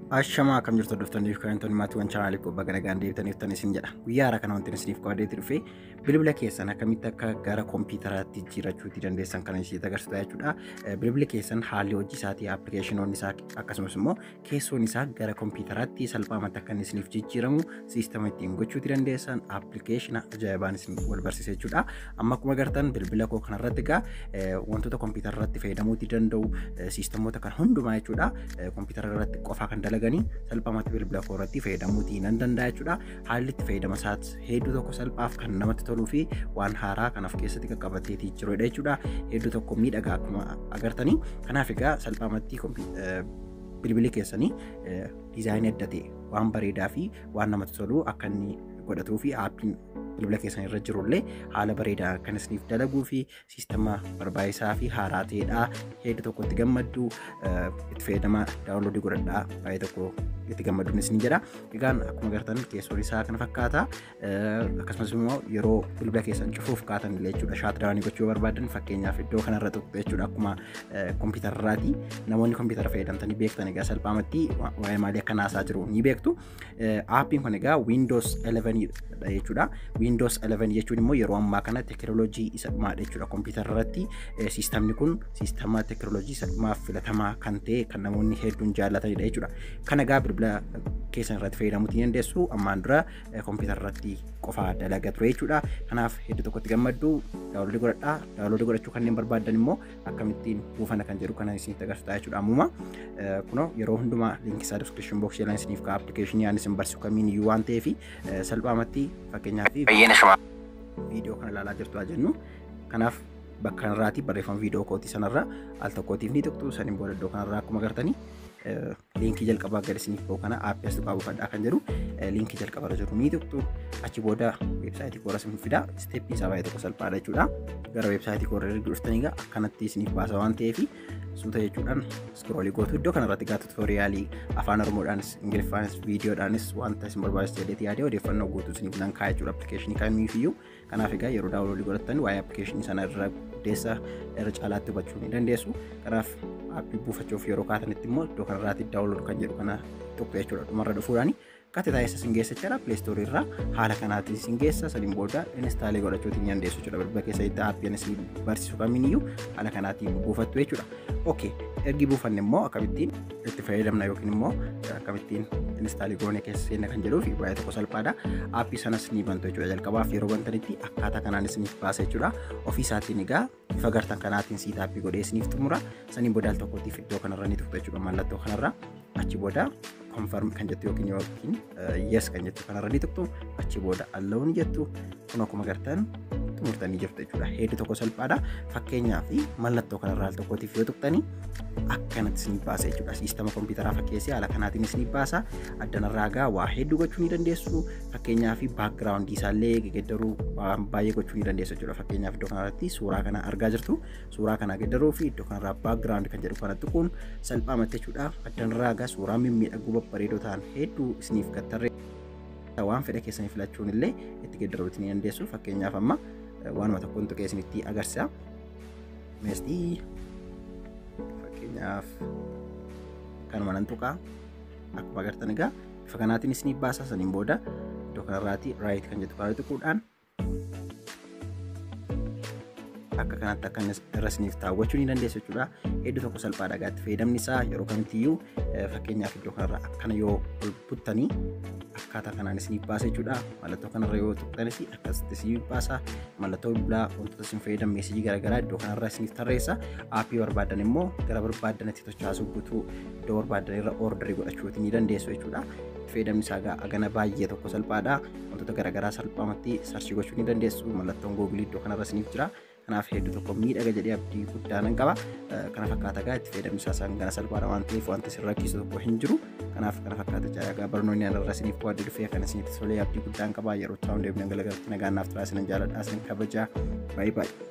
Ashamaa, akkam jirtu hordoftoonni fi kabajamtoonni maatiiwwan chaanaalii qophaa gara gaan deebitaniif tan isin jedha. Guyyaa haaraa kana wanti isiniif qabadeetti dhufe bilbila keessan akkamitti akka gara kompiitaraatti jijjiirrachuutii dandeessan kan isinitti agarsiisa jechuudha. Bilbilli keessan haalli hojii isaatii, appilikeeshinoonni isaa, akkasumas immoo keessoon isaa gara kompiitaraatti salphaamatti akka inni isiniif jijjiiramu siistama ittiin gochuutii dandeessan appilikeeshina ajaa'ibaan isin wal barsiisa jechuudha. Amma akkuma agartan bilbila koo kanarratti egaa wantoota kompiitara irratti fayyadamuutii danda'u siistamoota kan hundumaa jechuudha. Kompiitara irratti qofaa kan dalaganii salphaamatti bilbila koo irratti fayyadamuutii nan danda'a jechuudha. Haalli itti fayyadama isaas hedduu tokko salphaaf kan namatti toluu fi waan haaraa kan of keessatti qaqqabateetii jirudha jechuudha. Hedduu tokko miidhagaa akkuma agartanii. Kanaaf egaa salphaamatti bilbilli keessanii diizaayinii adda ta'e, waan bareedaa fi waan namatti tolu akka inni godhatuu fi aappiin bilbila keessan irra jirullee haala bareedaa kan isiniif dalaguu fi siistama barbaachisaa fi haaraa ta'edha. Hedduu tokko itti gammaddu, itti fayyadama, download godhadhaa, baay'ee tokko itti gammadduun isin jedha. Egaan akkuma agartan keessoon isaa kana fakkaata. Akkasumas immoo yeroo bilbila keessan cufuuf kaatan illee jechuudha, shutdown gochuu barbaadan fakkeenyaaf iddoo kanarra tuqxu jechuudha, akkuma kompiitararraati. Namoonni kompiitara fayyadamtanii beektan egaa salphaamatti waa'ee maalii akka naasaa jiru ni beektu. Aappiin kun egaa Windows 11 dha jechuudha. Windows 11 jechuun immoo yeroo ammaa kana teekinooloojii isa dhumaadha jechuudha. Kompiitara irratti siistamni kun siistama teekinooloojii isa dhumaaf filatamaa kan ta'e, kan namoonni hedduun jaallatanidha jechuudha. Kana egaa bilbila keessan irratti fayyadamuu ni dandeessu. Ammaan dura kompiitara irratti qofa dalaga ture jechuudha. Kanaaf hedduu tokkotti gammaddu, download godhadhaa. Download godhachuu kanneen barbaadan immoo akkamittiin buufana kan jedhu kana isinitti agarsiisa jechuudha. Ammuma kunoo yeroo hundumaa liinkii isaa description box jalaan isiniif ka'a, appilikeeshinii aan isin barsiisu kamiin iyyuu waan ta'eef salphaamatti fakkeenyaaf viidiyoo kana ilaalaa jirtu haa jennu. Kanaaf bakka kanarraati barreeffama viidiyoo kootii sanarra al tokkootiif ni tuqxu. Saniin booda iddoo kanarraa akkuma agartanii liinkii jalqabaa gadi isiniif ba'u kana, aappii as tuqaa buufadhaa kan jedhu, liinkii jalqabarra jiru ni tuqxu. Achi booda weebsaayitii koora isin fida. Steppii isaa baay'ee tokko salphaadha jechuudha. Gara weebsaayitii koora erga dhuftanii egaa akkanatti isiniif baasa waan ta'eef suuta jechuudhaan scroll gootu. Iddoo kanarratti egaa tutorial afaan Oromoodhaanis, Ingiliffaanis, viidiyoodhaanis wanta isin barbaachisu jedheeti yaadee odeeffannoo guutuu isiniif nan kaa'e jechuudha appilikeeshinii kamiifiyyuu. Kanaaf egaa yeroo download godhattan waa'ee appilikeeshinii sana irra guddeessa irra caalaatti hubachuu ni dandeessu. Kanaaf aappii buufachuuf yeroo kaatanitti immoo iddoo kanarraatti download kan jedhu kana tuqxu jechuudha. Dhumarra dhufuudhaani qaxxitaa eessa isin geessa jechuudha? Play Store irraa haala kanaatiin isin geessa. Saniin booda install godhachuutiin dandeessu jechuudha. Bilbila keessatti aappii isin barsiisu kamiiniyyuu haala kanaatiin buufattu jechuudha. Okay, ergi buufanne immoo akkamittiin itti fayyadamna yookiin immoo akkamittiin install goone keessa seenna kan jedhuu fi baay'ee tokko salphaadha. Aappii sanas ni bantu jechuudha. Jalqabaaf yeroo bantanitti akkaataa kanaan isiniif baasa jechuudha. Ofii isaatiin egaa bifa gartan kanaatiin setup godhee isiniif xumura. Saniin booda al tokkootiif iddoo kanarra ni tuqxu jechuudha, mallattoo kanarra. Achi booda confirm kan jettu yookiin yes kan jettu kanarra ni tuqxu. Achi booda allow ni jettu. Kun akkuma gartan xumurtanii jirtu jechuudha. Hedduu tokko salphaadha. Fakkeenyaaf mallattoo kanarraa al tokkootiif yoo tuqxanii akkanatti isiniif baasa jechuudha. Siistama kompiitaraa fakkeessee haala kanaatiin isiniif baasa. Addanarraa egaa waa hedduu gochuu ni dandeessu. Fakkeenyaaf background isaallee geeddaruu, waan baay'ee gochuu ni dandeessu jechuudha. Fakkeenyaaf iddoo kanarratti suuraa kana argaa jirtu. Suuraa kana geeddaruu fi iddoo kanarraa background kan jedhu kana tuquun salphaamatti jechuudha. Addanarraa egaa suuraa mimmiidhaguu babbareedoo ta'an hedduu isiniif gattarree waan fedha keessanii filachuun illee itti geeddaruuti ni dandeessu. Fakkeenyaaf amma waanuma tokkoon tuqee isinitti agarsiisa. Meestii fakkeenyaaf kanuma nan tuqaa. Akkuma agartan egaa bifa kanaatiin isiniif baasa. Saniin booda iddoo kanarraati right kan jettu kana tuquudhaan akka kanatti akka irra isiniif taawwachuu ni dandeessu jechuudha. Hedduu tokko salphaadha egaa itti fayyadamni isaa. Yeroo kamittiyyuu fakkeenyaaf iddoo kanarra akkana yoo ol buttanii akkaataa kanaan isiniif baasa jechuudha. Mallattoo kanarra yoo tuqxanis akkasitti isiniif baasa. Mallattoo bilbilaa, wantoota isin fayyadaman, message garaagaraa iddoo kanarra isiniif tarreessa. Aappii barbaadan immoo gara barbaadanitti tochaasuu, guutuu iddoo barbaadan irra order godhachuuti ni dandeessu jechuudha. Fayyadamni isaa egaa agana baay'ee tokko salphaadha. Wantoota garaagaraa salphaamatti search gochuu ni dandeessu. Mallattoon Google iddoo kanarra isiniif jira. Kanaaf hedduu tokko miidhaga jedhee abdii guddaa nan qaba. Kana fakkaata egaa itti fayyadamni isaa isaan gana salphaadha waan ta'eef wanta isin rakkisu tokko hin jiru. Kanaaf kana fakkaata jechaadha. Egaa barnoonni ani irra isiniif qo'adde dhufee kan isinitti tolee abdii guddaan qaba. Yeroo taa'uun deemnee galagalatti nagaan naaf turaa, isinan jaaladha, isin kabajaa. Baay'ee baay'ee.